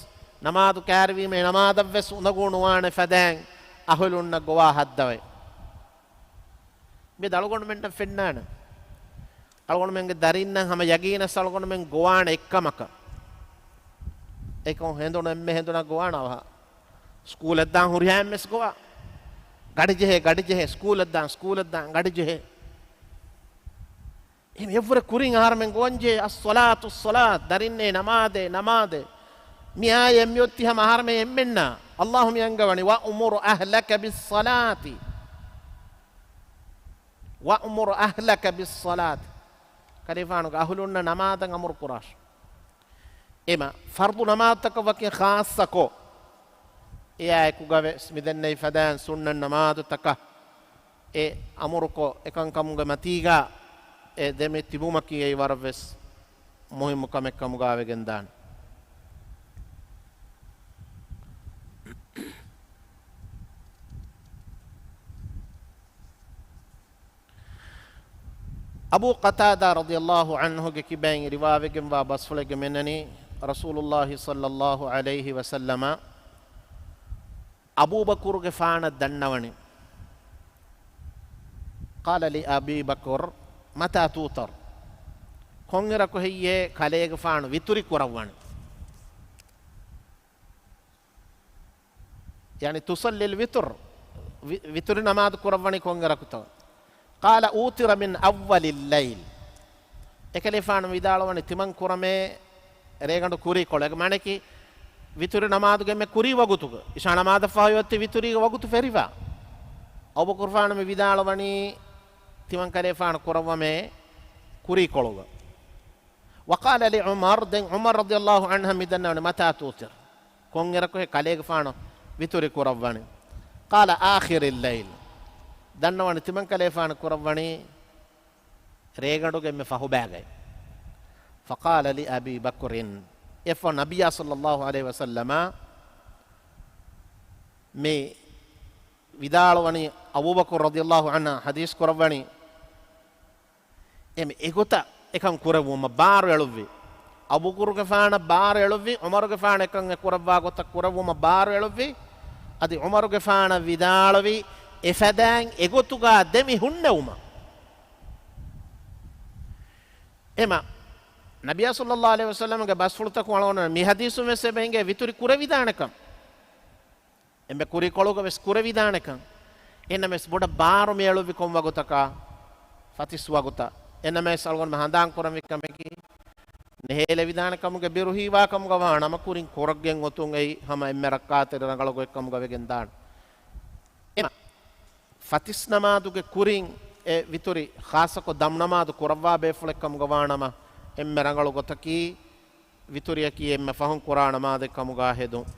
ނަމާދު ކާރިވީމަ، އެ ނަމާދަށްވެސް އުނދަގޫ ނުވާނެ ފަދައިން އަހުލުންނަށް ގޮވާ ހައްދަވައި. މި އަޅުގަނޑުމެންނަށް ފެންނާނެ. އަޅުގަނޑުމެންގެ ދަރިންނަށް ހަމަ ޔަގީނަށް އަޅުގަނޑުމެން ގޮވާނެ އެއްކަމަކަށް. އެކަމް ހެނދުނު އެންމެ ހެނދުނަށް ގޮވާނަ އަވަހަށް. ސްކޫލަށް ދާން ހުރިހާ އެންމެސް ގޮވާ. ގަޑިޖެހޭ، ގަޑިޖެހޭ، ސްކޫލަށް ދާން، ސްކޫލަށް ދާން، ގަޑިޖެހޭ. އެހެން އެއްވުރެ ކުރިން އަހަރުމެން ގޮވަންޖެހޭ، އައްޞަލާތު، އައްޞަލާތު، ދަރިންނޭ ނަމާދޭ، ނަމާދޭ. މި އާޔަތް މިއޮތީ ހަމަ އަހަރުމެން އެންމެންނާ. އައްލާހު މި އަންގަވަނީ، "وَأْمُرْ أَهْلَكَ بِالصَّلَاةِ، وَأْمُرْ أَهْلَكَ بِالصَّلَاةِ." ކަލޭފާނުގެ އަހުލުންނަށް ނަމާދަށް އަމުރު ކުރާށި. އެމަ، ފަރުޟު ނަމާދުތަކަށް ވަކި ޚާއްޞަކޮށް، އެއާއެކުގަވެސް މިދެންނެވި ފަދައިން ސުންނަތް ނަމާދުތަކަށް އެ އަމުރުކޮށް، އެކަންކަމުގެ މަތީގަ އެ ދެމި ތިބުމަކީ އެއީ ވަރަށްވެސް މުހިއްމު ކަމެއް ކަމުގަ ވެގެންދާނެ. އަބޫ ޤަތާދާ ރަޟިޔައްލާހު ޢަންހުގެ ކިބައިން ރިވާވެގެންވާ ބަސްފުޅެއްގެ މެންނަނީ، ރަސޫލުއްލާހި ޞައްލައްލާހު ޢަލައިހި ވަސައްލަމަ އަބޫބަކުރުގެފާނަށް ދަންނަވަނީ. قال لأبي بكر متى توتر؟ ކޮންއިރަކު ހެއްޔޭ ކަލޭގެފާނު ވިތުރި ކުރައްވަނީ؟ ޔަޢުނީ ތުޞައްލީ ވިތުރު، ވި-، ވިތުރި ނަމާދު ކުރައްވަނީ ކޮންއިރަކުތޯ؟ قال أوتر من أول الليل. އެކަލޭފާނު ވިދާޅުވަނީ ތިމަން ކުރަމޭ ރޭގަނޑު ކުރީކޮޅު. އޭގެ މާނައަކީ ވިތުރި ނަމާދުގެ އެންމެ ކުރީ ވަގުތުގަ. އިޝާ ނަމާދަށް ފަހު އޮތީ ވިތުރީގެ ވަގުތު ފެރިފަ. އަބޫބަކުރުފާނު މި ވިދާޅުވަނީ ތިމަން ކަލޭފާނު ކުރައްވަމޭ ކުރީކޮޅުގަ. وقال لعمر، ދެން ޢުމަރު ރަޟިޔައްލާހު ޢަންހަށް މި ދަންނަވަނީ، متى توتر؟ ކޮންއިރަކު ހެއްޔޭ ކަލޭގެފާނު ވިތުރި ކުރައްވަނީ؟ قال آخر الليل. ދަންނަވަނީ ތިމަން ކަލޭފާނު ކުރައްވަނީ ރޭގަނޑުގެ އެންމެ ފަހުބައިގައި. فقال لأبي بكر، އެއަށްފަހު ނަބިއްޔާ ޞައްލައްލާހު ޢަލައިހި ވަސައްލަމަ މި ވިދާޅުވަނީ، އަބޫބަކުރު ރަޟިޔައްލާހު ޢަންހަށް ޙަދީޘް ކުރައްވަނީ، އެމެ އެގޮތަށް އެކަން ކުރެއްވުމަށް ބާރު އެޅުއްވި. އަބޫބަކުރުގެފާނަށް ބާރު އެޅުއްވި، ޢުމަރުގެފާނަށް އެކަން އެ ކުރައްވާ ގޮތަށް ކުރެއްވުމަށް ބާރު އެޅުއްވި. އަދި ޢުމަރުގެފާނަށް ވިދާޅުވި، އެފަދައިން އެގޮތުގަ ދެމި ހުންނެވުމަށް. އެމަ، ނަބިއްޔާ ޞައްލައްލާހު ޢަލައިހި ވަސައްލަމަގެ ބަސްފުޅުތަކުން އަޅުގަނޑު މި ޙަދީޘުން ވެސް އެބަ އެނގޭ ވިތުރި ކުރެވިދާނެކަން. އެންމެ ކުރީކޮޅުގަ ވެސް ކުރެވިދާނެކަން. އެންނަމެސް ބޮޑަށް ބާރު މި އެޅުއްވި ކޮން ވަގުތަކަށް؟ ފަތިސް ވަގުތަށް. އެންނަމެސް އަޅުގަނޑުމެން ހަނދާން ކުރަންވީ ކަމަކީ، ނެހޭލެވިދާނެ ކަމުގެ ބިރު ހީވާ ކަމުގަ ވާނަމަ ކުރިން ކުރައްގެން އޮތުން އެއީ ހަމަ އެންމެ ރައްކާތެރި ރަނގަޅު ގޮތް ކަމުގަ ވެގެން ދާނެ. އެމަ، ފަތިސް ނަމާދުގެ ކުރިން އެ ވިތުރި ޚާއްޞަކޮށް ދަމު ނަމާދު ކުރައްވާ ބޭފުޅެއް ކަމުގަ ވާނަމަ، އެންމެ ރަނގަޅު ގޮތަކީ ވިތުރިއަކީ އެންމެ ފަހުން ކުރާ ނަމާދެއް ކަމުގަ ހެދުން.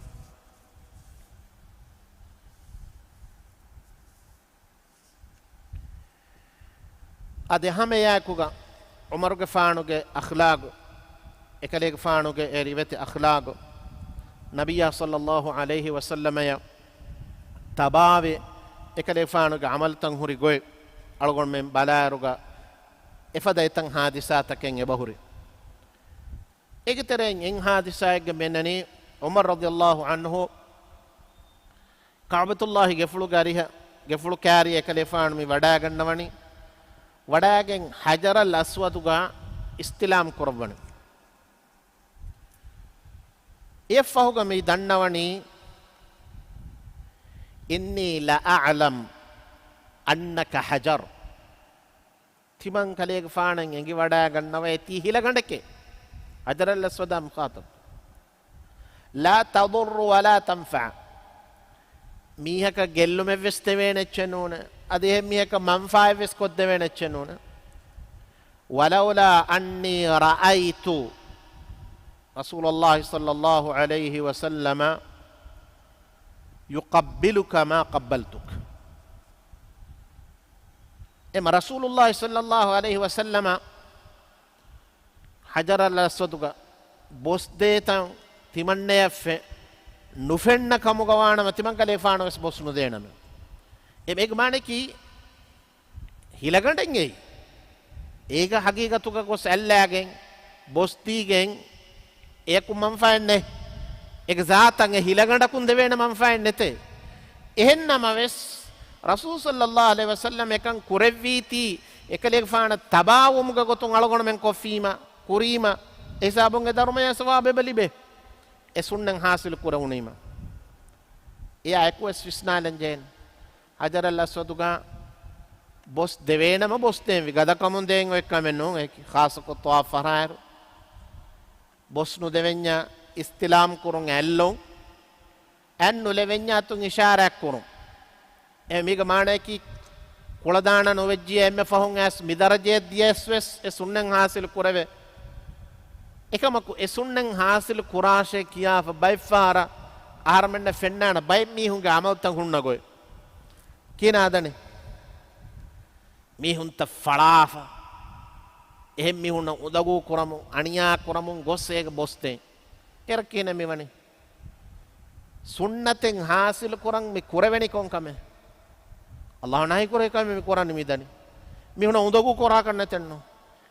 އަދި ހަމައެއާއެކުގަ ޢުމަރުގެފާނުގެ އަޚްލާގު، އެކަލޭގެފާނުގެ އެ ރިވެތި އަޚްލާގު، ނަބިއްޔާ ޞައްލައްލާހު ޢަލައިހި ވަސައްލަމަޔަށް ތަބާވެ، އެކަލޭގެފާނުގެ ޢަމަލުތައް ހުރި ގޮތް އަޅުގަނޑުމެން ބަލާއިރުގަ އެފަދަ އެތައް ޙާދިސާތަކެއް އެބަހުރި. އޭގެ ތެރެއިން އެއް ޙާދިސާއެއްގެ މެންނަނީ، ޢުމަރު ރަޟިޔައްލާހު ޢަންހު ކަޢުބަތުﷲ ގެފުޅުގެ އަރިހަށް، ގެފުޅު ކާރި އެކަލޭފާނު މި ވަޑައިގަންނަވަނީ، ވަޑައިގެން ޙަޖަރަލް އަސްވަދުގަ އިސްތިލާމް ކުރައްވަނީ. އެއަށްފަހުގަ މި ދަންނަވަނީ، إني لأعلم أنك حجر. ތިމަން ކަލޭގެފާނަށް އެނގިވަޑައިގަންނަވައި ތީ ހިލަގަނޑެކޭ. ޙަޖަރަލް އަސްވަދާ މުޚާޠަބު. لا تضر ولا تنفع. މީހަކަށް ގެއްލުމެއްވެސް ދެވޭނެ އެއްޗެއް ނޫނޭ. އަދި އެހެން މީހަކަށް މަންފާއެއްވެސް ކޮށްދެވޭނެ އެއްޗެއް ނޫނޭ. ولولا أني رأيت رسول الله صلى الله عليه وسلم يقبلك ما قبلتك. އެމަ ރަސޫލުﷲ ޞައްލައްލާހު ޢަލައިހި ވަސައްލަމަ ޙަޖަރަލް އަސްވަދުގަ ބޮސްދޭތަން ތިމަންނަޔަށްފެ ނުފެންނަ ކަމުގަ ވާނަމަ، ތިމަން ކަލޭފާނު ވެސް ބޮސް ނުދޭނަމޭ. އެ މޭގެ މާނައަކީ ހިލަގަނޑެއް އެއީ. އޭގަ ހަގީގަތުގަ ގޮސް އަތްލާގެން، ބޮސްދީގެން، އެޔަކު މަންފާއެއް ނެތް. އޭގެ ޒާތަށް އެ ހިލަގަނޑަކުން ދެވޭނެ މަންފާއެއް ނެތޭ. އެހެން ނަމަވެސް، ރަސޫލު ޞައްލައްލާހު ޢަލައިހި ވަސައްލަމް އެކަން ކުރެއްވީތީ، އެކަލޭގެފާނަށް ތަބާވުމުގެ ގޮތުން އަޅުގަނޑުމެން ކޮށްފީމަ، ކުރީމަ، އެ ހިސާބުން އެ ދަރުމަޔާ ސަވާބެއް ލިބޭ. އެ ސުންނަތް ހާސިލު ކުރެވުނީމަ. އެއާ އެކުވެސް ވިސްނާލަން ޖެހޭނެ. ހަޖަރަލް އަސްވަދުގަ ބޮސް ދެވޭނަމަ ބޮސް ދޭންވީ. ގަދަކަމުން ދޭން އޮތް ކަމެއް ނޫން. އެކި ޚާއްޞަކޮށް ޠަވާފް ފަށާއިރު ބޮސް ނުދެވެންޏާ އިސްތިލާމް ކުރުން އަތްލުން. އަތް ނުލެވެންޏާ އަތުން އިޝާރާތް ކުރުން. އެ މީގެ މާނަޔަކީ، ކުޅަދާނަ ނުވެއްޖިޔާ އެންމެ ފަހުން އައިސް މި ދަރަޖަޔަށް ދިޔަސް ވެސް އެ ސުންނަތް ހާސިލު ކުރެވޭ. އެކަމަކު އެ ސުންނަތް ހާސިލު ކުރާށޭ ކިޔާފަ ބައެއްފަހަރަށް އަހަރުމެންނަށް ފެންނާނެ ބައެއް މީހުންގެ ޢަމަލުތައް ހުންނަ ގޮތް. ކިހިނެއް ދަނީ؟ މީހުންތައް ފަޅާފަ، އެހެން މީހުންނަށް އުނދަގޫ ކުރަމުން، އަނިޔާ ކުރަމުން ގޮސް އޭގެ ބޮސްދޭން. އޭރަށް ކިހިނެއް މިވަނީ؟ ސުންނަތެއް ހާސިލު ކުރަން މި ކުރެވެނި ކޮން ކަމެއް؟ ﷲ ނަހީ ކުރެވި ކަމެއް މި ކުރަން މިދަނީ. މީހުނަށް އުނދަގޫ ކުރާކަށް ނެތެއްނު.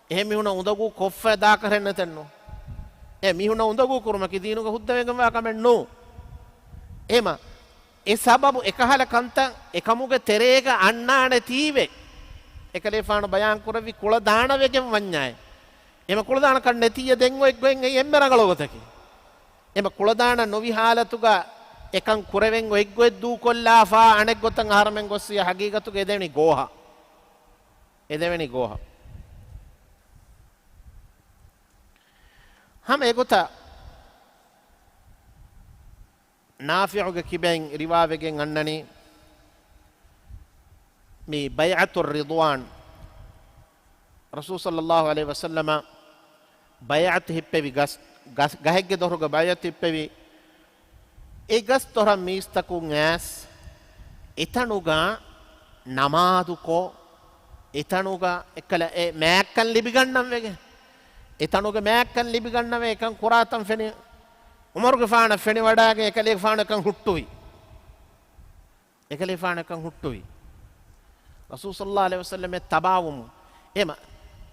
އެހެން މީހުނަށް އުނދަގޫ ކޮށްފަ ދާކަށެއް ނެތެއްނު. އެ މީހުނަށް އުނދަގޫ ކުރުމަކީ ދީނުގަ ހުއްދަވެގެންވާ ކަމެއް ނޫ. އެމަ، އެ ސަބަބު އެކަހަލަ ކަންތައް އެކަމުގެ ތެރޭގަ އަންނާނެތީވެ، އެކަލޭފާނު ބަޔާން ކުރެއްވި ކުޅަދާނަ ވެގެން ވަންޏާއެ. އެމަ ކުޅަދާނަކަން ނެތިއްޔަ ދެން އޮތް ގޮތް އެއީ އެންމެ ރަނގަޅު ގޮތަކީ. އެމަ ކުޅަދާނަ ނުވި ހާލަތުގަ އެކަން ކުރެވެން އޮތް ގޮތް ދޫކޮށްލާފާ އަނެއް ގޮތަށް އަހަރުމެން ގޮއްސިޔަ ހަގީގަތުގަ އެދެވެނި ގޯހަ. އެދެވެނި ގޯހަ. ހަމަ އެގޮތަށް ނާފިޢުގެ ކިބައިން ރިވާވެގެން އަންނަނީ، މި ބައިޢަތު ރިޟްވާން، ރަސޫލު ޞައްލައްލާހު ޢަލައިހި ވަސައްލަމަ ބައިޢަތު ހިއްޕެވި ގަސް، ގަސް، ގަހެއްގެ ދޮރުގަ ބައިޢަތު ހިއްޕެވި، އެ ގަސް ދޮރަށް މީސްތަކުން އައިސް، އެތަނުގަ ނަމާދުކޮށް، އެތަނުގަ އެކަލަ އެ މާތްކަން ލިބިގަންނަން ވެގެން، އެތަނުގެ މާތްކަން ލިބިގަންނަވެ އެކަން ކުރާތަން ފެނި، ޢުމަރުގެފާނަށް ފެނިވަޑައިގެން އެކަލޭގެފާނު އެކަން ހުއްޓުވި. އެކަލޭފާނަކަށް ހުއްޓުވި. ރަސޫލު ޞައްލައްލާހު ޢަލައިހި ވަސައްލަމަށް ތަބާވުމުން. އެމަ،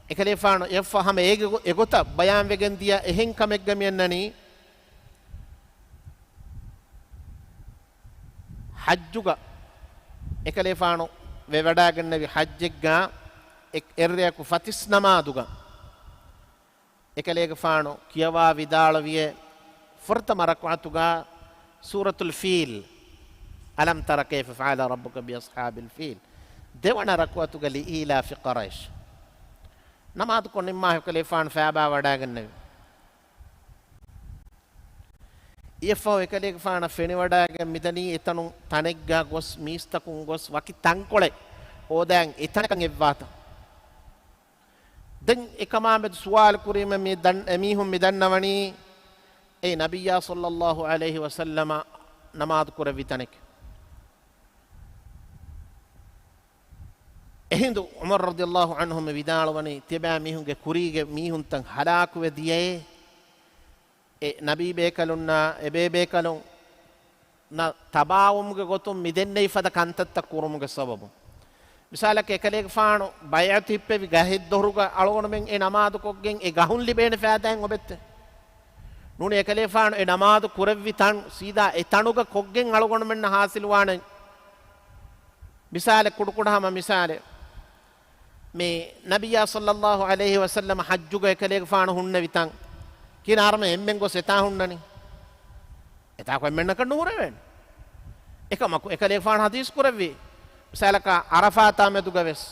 އެކަލޭފާނު އެއަށްފަހު ހަމަ އޭގެ ގޮ-، އެގޮތަށް ބަޔާންވެގެން ދިޔަ އެހެން ކަމެއްގަ މިއަންނަނީ، ޙައްޖުގަ އެކަލޭފާނު ވެވަޑައިގެންނެވި ޙައްޖެއްގަ އެ-، އެއްރެއަކު ފަތިސް ނަމާދުގަ އެކަލޭގެފާނު ކިޔަވާ ވިދާޅުވިއޭ، ފުރަތަމަ ރަކުޢަތުގަ ސޫރަތުލް ފީލް، ألم تر كيف فعل ربك بأصحاب الفيل، ދެވަނަ ރަކުޢަތުގަ لإيلاف قريش. ނަމާދުކޮށް ނިންމާ އެކަލޭގެފާނު ފައިބާ ވަޑައިގެންނެވި. އެއަށްފަހު އެކަލޭގެފާނަށް ފެނިވަޑައިގެން މިދަނީ އެތަނުން ތަނެއްގަ ގޮސް މީސްތަކުން ގޮސް ވަކި ތަންކޮޅެއް ހޯދައިގެން އެތަނަކަށް އެއްވާތަން. ދެން އެކަމާމެދު ސުވާލު ކުރީމަ މި ދަން-، އެމީހުން މި ދަންނަވަނީ، އެ ނަބިއްޔާ ޞައްލައްލާހު ޢަލައިހި ވަސައްލަމަ ނަމާދު ކުރެއްވި ތަނެކޭ. އެހިނދު ޢުމަރު ރަޟިޔައްލާހު ޢަންހު މި ވިދާޅުވަނީ، ތިޔަބައި މީހުންގެ ކުރީގެ މީހުންތައް ހަލާކުވެ ދިޔައޭ. އެ ނަބީ ބޭކަލުންނާ އެބޭބޭކަލުންނަށް ތަބާވުމުގެ ގޮތުން މި ދެންނެވި ފަދަ ކަންތައްތައް ކުރުމުގެ ސަބަބުން. މިސާލަކަށް އެކަލޭގެފާނު ބައިޢަތު ހިއްޕެވި ގަހެއްދޮރުގަ އަޅުގަނޑުމެން އެ ނަމާދު ކޮށްގެން އެ ގަހުން ލިބޭނެ ފައިދާއެއް އޮބެއްތަ؟ ނޫނީ އެކަލޭގެފާނު އެ ނަމާދު ކުރެއްވި ތަން ސީދާ އެ ތަނުގަ ކޮށްގެން އަޅުގަނޑުމެންނަށް ހާސިލުވާނެ. މިސާލެއް، ކުޑަކުޑަ ހަމަ މިސާލެއް. މި ނަބިއްޔާ ޞައްލައްލާހު ޢަލައިހި ވަސައްލަމަ ޙައްޖުގަ އެކަލޭގެފާނު ހުންނެވި ތަން. ކިހިނެއް އަހަރުމެން އެންމެން ގޮސް އެތާ ހުންނަނީ؟ އެތާކު އެންމެންނަކަށް ނުހުރެވޭނެ. އެކަމަކު އެކަލޭގެފާނު ޙަދީޘް ކުރެއްވި، މިސާލަކަށް ޢަރަފާތާ މެދުގަ ވެސް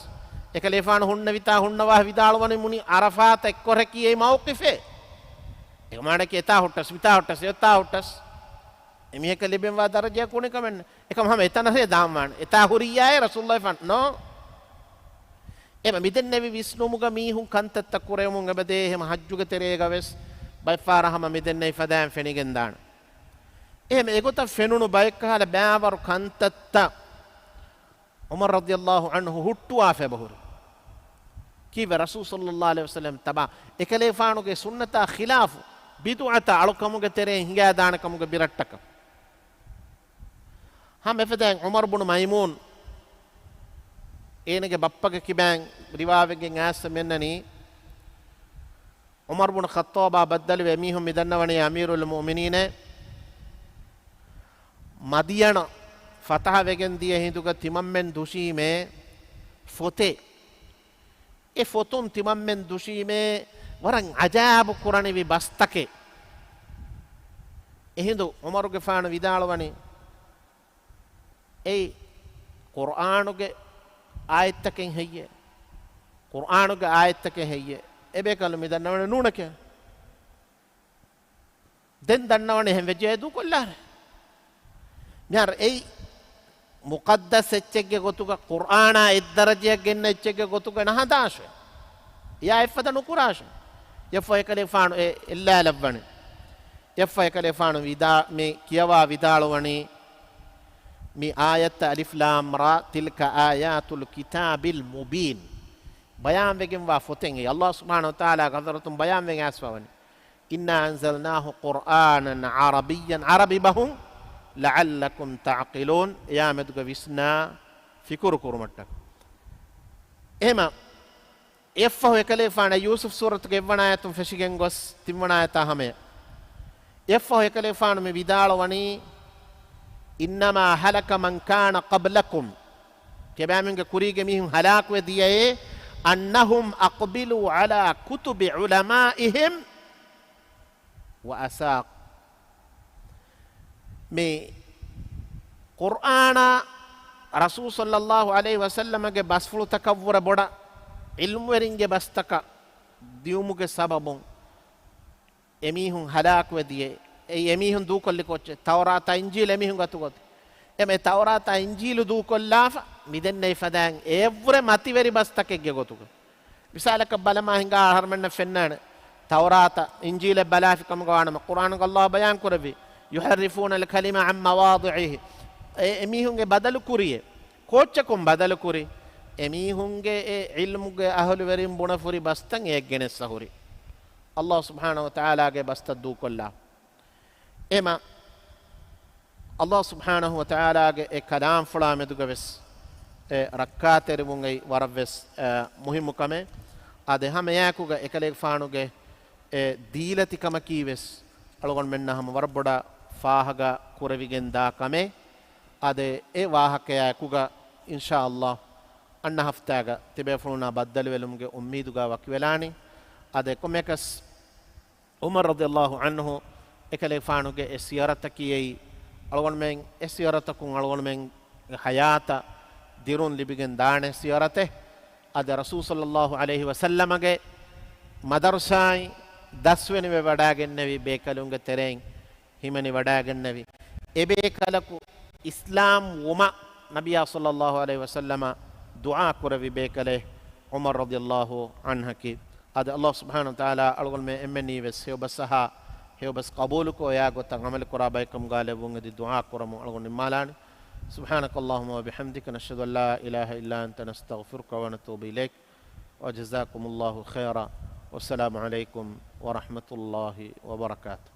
އެކަލޭގެފާނު ހުންނެވިތާ ހުންނަވާ ވިދާޅުވަނީ މުނި ޢަރަފާތަށް އެއްކޮށް ކިޔޭ މައުޤިފޭ. އެކަމާނަކީ އެތާ ހުއްޓަސް، މިތާ ހުއްޓަސް، އެތާ ހުއްޓަސް. އެމީހަކަށް ލިބެންވާ ދަރަޖައަކު ކުނިކަމެއް ނެ. އެކަމަ ހަމަ އެތަނަށޭ ދާންވާނެ. އެތާ ހުރިއްޔާއޭ ރަސޫލުﷲ ފަން. ނޯ. އެމަ މިދެންނެވި ވިސްނުމުގަ މީހުން ކަންތައްތައް ކުރެވެމުން އެބަދޭ ހަމަ ޙައްޖުގެ ތެރޭގަ ވެސް ބައެއްފަހަރަށް ހަމަ މިދެންނެވި ފަދައިން ފެނިގެންދާނެ. އެހެމަ އެގޮތަށް ފެނުނު ބައެއްކަހަލަ ބައިވަރު ކަންތައްތައް ޢުމަރު ރަޟިޔައްލާހު ޢަންހު ހުއްޓުވާފަ އެބަހުރި. ކީއްވެ ރަސޫލު ޞައްލައްލާހު ޢަލައިހި ވަސައްލަމަ ތަބާ އެކަލޭފާނުގެ ސުންނަތާ ޚިލާފު ބިދުޢަތަށް އަޅުކަމުގެ ތެރެއިން ހިނގާދާނެ ކަމުގެ ބިރައްޓަކަށް. ހަމަ އެފަދައިން ޢުމަރު ބުނު މައިމޫން އޭނަގެ ބައްޕަގެ ކިބައިން ރިވާވެގެން އައިސް މިއަންނަނީ، ޢުމަރު ބުނު ޚައްޠާބާ ބައްދަލުވެ އެމީހުން މި ދަންނަވަނީ އަމީރުލް މުއުމިނީނޭ، މަދިޔަނަ ފަތަހަ ވެގެން ދިޔަ ހިނދުގަ ތިމަންމެން ދުށީމޭ ފޮތެއް. އެ ފޮތުން ތިމަންމެން ދުށީމޭ ވަރަށް އަޖާބު ކުރަނިވި ބަސްތަކެއް. އެހިނދު ޢުމަރުގެފާނު ވިދާޅުވަނީ، އެއީ ޤުރްއާނުގެ އާޔަތްތަކެއް ހެއްޔޭ؟ ޤުރްއާނުގެ އާޔަތްތަކެއް ހެއްޔޭ؟ އެބޭކަލުން މި ދަންނަވަނީ ނޫނެކޭ. ދެން ދަންނަވަނީ އެހެން ވެއްޖެ ދޫކޮށްލާށޭ. މިހާރު އެއީ މުޤައްދަސް އެއްޗެއްގެ ގޮތުގަ، ޤުރްއާނާ އެއްދަރަޖައަށް ގެންނަ އެއްޗެއްގެ ގޮތުގަ ނަހަދާށޭ. އެއާ އެއްފަދަ ނުކުރާށޭ. އެއަށްފަހު އެކަލޭގެފާނު އެ އެއްލާލައްވަނީ. އެއަށްފަހު އެކަލޭގެފާނު ވިދާ-، މި ކިޔަވާ ވިދާޅުވަނީ، މި އާޔަތްތައް، އަލިފް ލާމް ރާ، تِلْكَ آيَاتُ الْكِتَابِ الْمُبِينِ. ބަޔާންވެގެންވާ ފޮތެއް. އެއީ ﷲ ސުބްޙާނަހޫ ވަތަޢާލާގެ ޙަޟްރަތުން ބަޔާންވެގެން އައިސްފަވަނީ، إِنَّا أَنزَلْنَاهُ قُرْآنًا عَرَبِيًّا. ޢަރަބި ބަހުން، لَعَلَّكُمْ تَعْقِلُونَ. އެއާމެދުގަ ވިސްނާ ފިކުރު ކުރުމަށްޓަކަ. އެހެމަ، އެއަށްފަހު އެކަލޭގެފާނަށް ޔޫސުފް ސޫރަތުގެ އެއްވަނަ އާޔަތުން ފެށިގެން ގޮސް، ތިންވަނަ އާޔަތާ ހަމަޔަށް. އެއަށްފަހު އެކަލޭގެފާނު މި ވިދާޅުވަނީ، إِنَّمَا أَهْلَكَ مَنْ كَانَ قَبْلَكُمْ. ކިޔަބާމީހުންގެ ކުރީގެ މީހުން ހަލާކުވެ ދިޔައޭ، أَنَّهُمْ أَقْبَلُوا عَلَى كُتُبِ عُلَمَائِهِمْ وَأَسَاءُوا. މި ޤުރްއާނާ ރަސޫލު ޞައްލައްލާހު ޢަލައިހި ވަސައްލަމަގެ ބަސްފުޅުތަކަށްވުރެ ބޮޑަށް ޢިލްމުވެރިންގެ ބަސްތަކަށް ދިޔުމުގެ ސަބަބުން އެމީހުން ހަލާކުވެ ދިޔައީ. އެއީ އެމީހުން ދޫކޮށްލި ކޯއްޗެއް؟ ތައުރާތާ އިންޖީލު އެމީހުން ގަތުކޮށް. އެމެ ތައުރާތާ އިންޖީލު ދޫކޮށްލާފަ މިދެންނެވި ފަދައިން އެއަށްވުރެ މަތިވެރި ބަސްތަކެއްގެ ގޮތުގަ. މިސާލަކަށް ބަލަމާ ހިނގާ އަހަރުމެންނަށް ފެންނާނެ، ތައުރާތަށް އިންޖީލަށް ބަލާފި ކަމުގަ ވާނަމަ، ޤުރްއާނުގަ ﷲ ބަޔާން ކުރެއްވި، يُحَرِّفُونَ الْكَلِمَ عَنْ مَوَاضِعِهِ. އެ އެމީހުން އެ ބަދަލު ކުރިއޭ. ކޯއްޗަކުން ބަދަލު ކުރި؟ އެމީހުންގެ އެ ޢިލްމުގެ އަހުލުވެރިން ބުނެފުރި ބަސްތައް އެއަށް ގެނެއްސަ ހުރި. ﷲ ސުބްޙާނަހޫ ވަތަޢާލާގެ ބަސްތައް ދޫކޮށްލާ. އެމަ، ﷲ ސުބްޙާނަހޫ ވަތަޢާލާގެ އެ ކަލާމްފުޅާ މެދުގަ ވެސް އެ ރައްކާތެރިވުން އެއީ ވަރަށް ވެސް، އެ، މުހިއްމު ކަމެއް. އާދެ، ހަމައެއާއެކުގަ އެކަލޭގެފާނުގެ އެ ދީލަތި ކަމަކީ ވެސް އަޅުގަނޑުމެންނަށް ހަމަ ވަރަށް ބޮޑަށް ފާހަގަ ކުރެވިގެން ދާ ކަމެއް. އާދެ، އެ ވާހަކަޔާ އެކުގަ އިންޝާﷲ އަންނަ ހަފްތާގަ ތިބޭފުޅުންނާ ބައްދަލުވެލުމުގެ އުއްމީދުގަ ވަކިވެލާނީ. އާދެ، ކޮންމެއަކަސް ޢުމަރު ރަޟިޔަﷲ ޢަންހު އެކަލޭގެފާނުގެ އެ ސިޔަރަތަކީ އެއީ އަޅުގަނޑުމެން އެ ސިޔަރަތަކުން އަޅުގަނޑުމެންގެ ޙަޔާތަށް ދިރުން ލިބިގެން ދާނެ ސިޔަރަތެއް. އަދި ރަސޫލު ޞައްލައްލާހު ޢަލައިހި ވަސައްލަމަގެ މަދަރުސާއިން ދަސްވެނިވެ ވަޑައިގެންނެވި ބޭކަލުންގެ ތެރެއިން ހިމެނި ވަޑައިގެންނެވި. އެބޭކަލަކު އިސްލާމް ވުމަށް ނަބިއްޔާ ޞައްލައްލާހު ޢަލައިހި ވަސައްލަމަށް ދުޢާ ކުރެއްވި ބޭކަލެއް ޢުމަރު ރަޟިޔަﷲ ޢަންހަކީ. އަދި ﷲ ސުބްޙާނަހު ވަތަޢާލާ އަޅުގަނޑުމެން އެންމެންނީވެސް ހެޔޮބަސްއަހާ، ހެޔޮބަސް ޤަބޫލުކޮށް އެއާ ގޮތަށް ޢަމަލުކުރާ ބައެއްކަމުގަ ލެއްވުން އެދި ދުޢާ ކުރަމުން އަޅުގަނޑު ނިންމާލާނެ. سبحانك اللهم وبحمدك، نشهد أن لا إله إلا أنت، نستغفرك ونتوب إليك. وجزاكم الله خيرا. والسلام عليكم ورحمة الله وبركاته.